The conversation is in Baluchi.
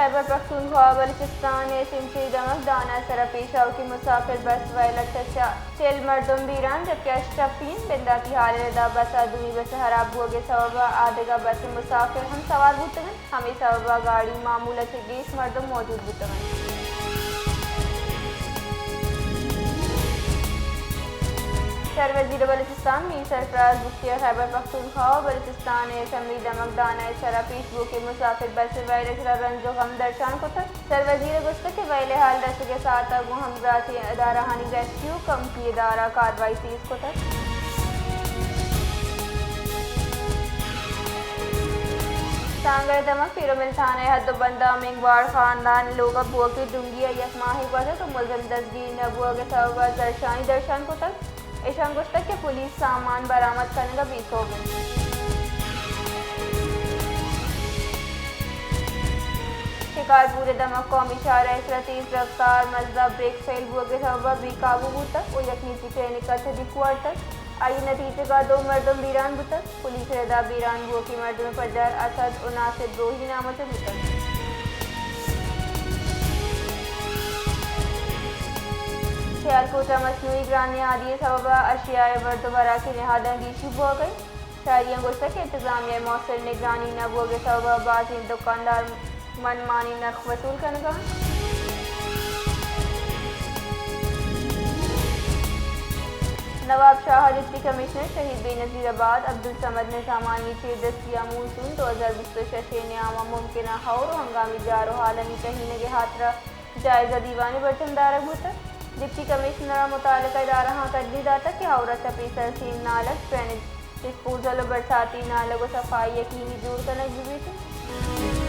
خیبر پختونخوا بلوچستان ءِ سنچری دمگ دانا ءِ سرا پیش آؤکیں مسافر بس ویل ءَ چہ چل مردم بیران، جبکہ ہشت ٹپی انت۔ بنداتی حال ءِ ردا بس ءِ دومی بس ءِ ہراب بوگ ءِ سبب ءَ آ دگہ بس ءِ مسافر ہم سوار بوتگ انت، ہمے سبب ءَ گاڑی معمول ءَ چہ گیش مردم موجود بوتگ انت۔ سروزیر بلوچستان میر سرفراز بگٹی ءَ خیبر پختونخوا ءُ بلوچستان ءِ اسمبلی دمگ دانا ءِ سرا پیش بوکیں مسافر بس ءِ ویل ءِ سرا رنج ءُ غم درشان کتگ۔ سروزیر ءَ گوشتگ کہ ویل ءِ ہال رسگ ءِ ساعت ءَ گوں ہمبراھیں ادارھانی ریسکیو کمکی ادارہ کاروائی تیز کتگ۔ سانگل ءِ دمگ پیرمل تھانہ ءِ حد ءُ بند ءَ مینگواڑ خاندان ءِ لوگ ءَ بوھوکیں ڈنگی ءِ یک ماھے گوزگ ءُ ملزم دزگیر نہ بوھگ ءِ سبب ءَ زھرشانی درشان کتگ۔ ایشاں گوشتگ کہ پولیس سامان برآمد کنگ ءَ بے سوب انت۔ شکارپور ءِ دمگ قومی شاہراہ ءِ سرا تیز رفتار مزدا بریک فیل بوگ ءِ سبب ءَ بے قابو بوتگ ءُ یک نجی کلینک ءَ تدیک وارتگ۔ آئی ءِ نتیجگ ءَ دو مردم بیران بوتگ۔ پولیس ءِ ردا بیران بوھوکیں مردم ءِ پجار اسد ءُ ناصر دروھی نام ءَ چہ بوتگ۔ سیالکوٹ ءَ مصنوعی گران نہادی ءِ سبب ءَ اشیاء ءِ برد ءُ براک ءِ نہاداں گیشی بوھگ ءَ انت۔ شہریاں گوشتگ کہ انتظامیہ ءِ موثر نگرانی نہ بوگ ءِ سبب ءَ بازیں دکاندار من مانی نرخ وصول کنگ ءَ انت۔ نواب شاہ ءَ ڈپٹی کمشنر شہید بے نظیر آباد عبدالصمد نظامانی چیردستی ءَ مون سون دو ہزار بیست ءُ شش ءِ نیام ءَ ممکنہ ہئور ءُ ہنگامی جار ءُ حالانی ٹہینگ ءِ ہاترا جائزہ دیوانے برجم دارگ بوتگ۔ ڈپٹی کمشنر ءَ متعلقہ ادارھاں ترجیح داتگ کہ ہئور ءَ چہ پیسر سیم نالگ، ڈرینیج ڈسپوزل ءُ برساتی نالگ ءُ صفائی یقینی جوڑ کنگ بہ بیت۔